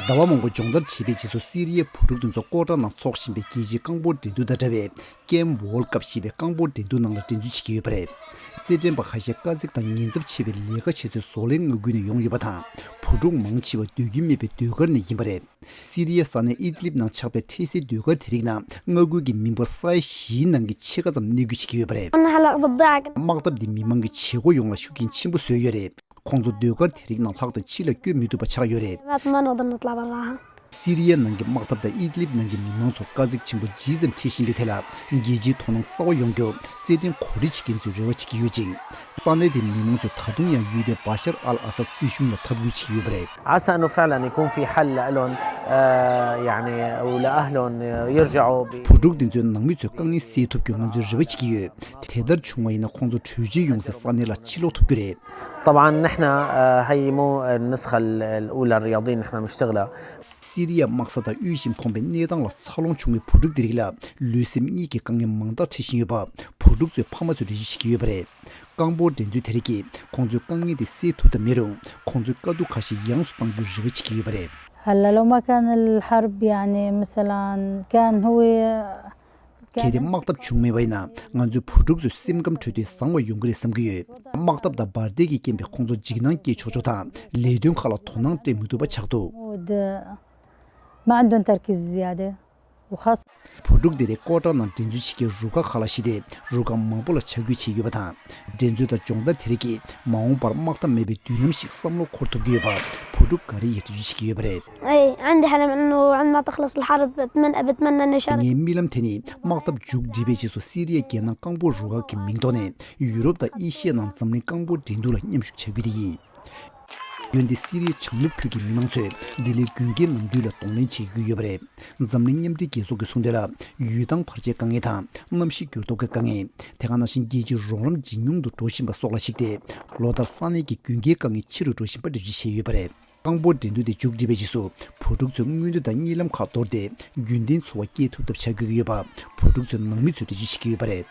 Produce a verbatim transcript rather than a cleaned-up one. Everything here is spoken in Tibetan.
ཟླ་བ་མང་པོ་སྦྱོང་བརྡར་བྱས་པའི་རྗེས་སུ་སི་རི་ཡའི་བུ་ཕྲུག་དེ་ཚོ་ཀོ་ཊ་ནང་འཚོགས་བཞིན་པའི་རྒྱལ་སྤྱིའི་རྐང་སྤོལ་འགྲན་བསྡུར་དང་འདྲ་བའི་ཀེམ་ཝོལ་ཀབ་ཞེས་པའི་རྐང་སྤོལ་འགྲན་བསྡུར་ནང་ལ་འགྲན་རྩོད་བྱེད་ཀྱི་ཡོད་པ་རེད། རྩེད་འགྲན་པ་ཁ་ཤས་དཀའ་ཚེགས་དང་ཉེན་ཚབས་ཆེ་བའི་ལས་ཀ་བྱེད་སའི་བཟོ་ལྷའི་མངའ་ཁུལ་ནས་ཡོང་ཡོད་པ་དང་། བུ་ཕྲུག་མང་ཆེ་བ་སྡོད་རྒྱུ་མེད་པའི་ཟློས་གར་ནས་ཡིན་པ་རེད། སི་རི་ཡའི་ས་གནས་ཨི་དི་ལིབ་ནང་ཆགས་པའི་འཕྲལ་སེལ་ཟློས་གར་དེ་རིགས་ནང་མངའ་ཁུལ་གྱི་མི་འབོར་ས་ཡ་བཞིའི་ནང་གི་ཕྱེད་ཀ་ཙམ་གནས་སྡོད་བྱེད་ཀྱི་ཡོད་པ་རེད། أنا هلأ بضيعك. དམག་འཐབ་འདི་མི་མང་གི་བྱེད་སྒོ་ཡོངས་ལ་ཤུགས་རྐྱེན་ཆེན་པོ་བཟོས་ཡོད་རེད། ཁོང་ཚོ་ཟློས་གར་དེ་རིགས་ནང་ལྷག་སྟེ་ཕྱི་ལ་བསྐྱོད་མི་ཐུབ་པ་ཆགས་ཡོད་རེད། ما نقدر نطلع براها. སི་རི་ཡའི་ནང་གི་དམག་འཐབ་དང་ཨི་དི་ལིབ་ནང་གི་མི་མང་ཚོར་དཀའ་ཚེགས་ཆེན་པོ་ཇི་ཙམ་འཕྲད་བཞིན་པའི་ཐད་ལ། རྒྱལ་སྤྱིའི་དོ་སྣང་གསར་བ་ཡོང་རྒྱུར་རྩེད་འགྲན་གོ་སྒྲིག་བྱེད་མཁན་ཚོས་རེ་བ་བྱེད་ཀྱི་ཡོད་ཅིང་། ས་གནས་དེའི་མི་མང་ཚོས་ད་དུང་ཡང་ཡུལ་དེའི་བ་ཤར་ཨལ་ཨ་སད་སྲིད་གཞུང་ལ་འཐབ་རྒོལ་བྱེད་ཀྱི་ཡོད་པ་རེད། عسى أنه فعلا يكون في حل لهم، آه، يعني، ولأهلهم يرجعوا ب- བུ་ཕྲུག་དེ་ཚོའི་ནང་མི་ཚོས་དཀའ་ངལ་སེལ་ཐུབ་རྒྱུ་ང་ཚོས་རེ་བ་བྱེད་ཀྱི་ཡོད། དེ་ལྟར་བྱུང་བ་ཡིན་ན་ཁོང་ཚོ་བྲོས་བྱོལ་ཡོང་སའི་ས་གནས་ལ་ཕྱིར་ལོག་ཐུབ་རྒྱུ་རེད། طبعا نحن، آه، هي مو النسخة ال- الأولى الرياضيين نحن بنشتغلها. སི་རི་ཡ་དམག་ས་དང་དབུལ་ཞིང་ཕོངས་པའི་གནས་སྟངས་ལ་འཚར་ལོངས་བྱུང་བའི་བུ་ཕྲུག་དེ་རིགས་ལ་ལུས་སེམས་གཉིས་ཀྱི་དཀའ་ངལ་མང་དག་འཕྲད་བཞིན་ཡོད་པ་བུ་ཕྲུག་ཚོའི་ཕ་མ་ཚོས་འགྲེལ་བརྗོད་བྱེད་ཀྱི་ཡོད་པ་རེད། རྐང་སྤོལ་འགྲན་རྩོད་དེ་རིགས་ཀྱིས་ཁོང་ཚོའི་དཀའ་ངལ་དེ་སེལ་ཐུབ་དང་མེད་རུང་ཁོང་ཚོའི་དཀའ་སྡུག་ཁ་ཤས་ཡངས་སུ་གཏང་རྒྱུའི་རེ་བ་བྱེད་ཀྱི་ཡོད་པ་རེད། هلا لو ما كان الحرب، يعني، مثلا، كان هو གལ་ཏེ་དམག་འཐབ་བྱུང་མེད་པ་ཡིན་ན། ང་ཚོའི་བུ་ཕྲུག་ཚོའི་སེམས་ཁམས་འཕྲོད་བསྟེན་བཟང་བ་ཡོང་གི་རེད་བསམ་གྱི་ཡོད། དམག་འཐབ་དང་འབར་མདེལ་གྱི་རྐྱེན་པས་ཁོང་ཚོ་འཇིགས་སྣང་སྐྱེ་ཆོག་ཆོག་དང་། ལས་དོན་ཁག་ལ་དོ་སྣང་སྤྲད་མི་ཐུབ་པ་ཆགས་འདུག ود- ما عندهم تركيز زيادة، وخاصة བུ་ཕྲུག་དེ་རིགས་ཀོ་ཊ་ནང་འགྲན་རྩོད་བྱེད་ཀྱི་རུ་ཁག་ཁག་ལ་གཞི་བལྟས་རུ་ཁག་མང་པོ་ལ་ཆ་རྒྱུས་བྱས་ཡོད་པ་དང་། འགྲན་རྩོད་དང་སྦྱོང་བརྡར་དེ་རིགས་ཀྱིས་མ་འོངས་པར་དམག་འཐབ་མེད་པའི་མདུན་ལམ་ཞིག་བསམ་བློ་འཁོར་ཐུབ་ཀྱི་ཡོད་པ་བུ་ཕྲུག་འགའ་རེ་ཡིས་འགྲེལ་བརྗོད་བྱེད་ཀྱི་ཡོད་པ་རེད། اي، عندي حلم انه عندما تخلص الحرب بتمنى بتمنى اني اشارك. ངའི་རྨི་ལམ་དེ་ནི་དམག་འཐབ་མཇུག་བསྒྲིལ་བའི་རྗེས་སུ་སི་རི་ཡའི་རྒྱལ་ནང་རྐང་སྤོལ་རུ་ཁག་གི་མིང་ཐོག་ནས་ཡུ་རོབ་དང་ཨེ་ཤི་ཡའི་ནང་འཛམ་གླིང་རྐང་སྤོལ་འགྲན་བསྡུར་ལ་མཉམ་ཞུགས་བྱ་རྒྱུ་དེ་ཡིན། འོན་ཏེ་སི་རི་ཡའི་བྱང་ནུབ་ཁུལ་གྱི་མི་མང་ཚོས་འདི་ལོའི་དགུན་ཁའི་ནམ་དུས་ལ་གདོང་ལེན་བྱེད་ཀྱི་ཡོད་པ་རེད། འཛམ་གླིང་མཉམ་འབྲེལ་རྒྱལ་ཚོགས་ཀྱིས་གསུངས་དོན་ལ། ཡུལ་ཐང་བར་ཆད་དཀའ་ངལ་དང་གནམ་གཤིས་འགྱུར་ལྡོག་གི་དཀའ་ངལ། དེ་ག་ནང་བཞིན་རྒྱལ་སྤྱིའི་རོགས་རམ་ཇེ་ཉུང་དུ་འགྲོ་བཞིན་པ་སོགས་ལ་གཞིགས་ཏེ། ལོ་ལྟར་ས་གནས་ཀྱི་དགུན་ཁའི་དཀའ་ངལ་ཆེ་རུ་འགྲོ་བཞིན་པ་འགྲེལ་བརྗོད་བྱས་ཡོད་པ་རེད། རྐང་སྤོལ་འགྲན་བསྡུར་དེ་མཇུག་བསྒྲིལ་བའི་རྗེས་སུ་བུ་ཕྲུག་ཚོའི་དངོས་འབྲེལ་དང་གཉིད་ལམ་ཁག་དོར་ཏེ་རྒྱུན་ལྡན་འཚོ་བ་སྐྱེལ་ཐུབ་ཐབས་བྱ་དགོས་ཀྱི་ཡོད་པ་བུ་ཕྲུག་ཚོའི་ནང་མི་ཚོས་འགྲེལ་བརྗོད་བྱེད་ཀྱི་ཡོད་པ་རེད།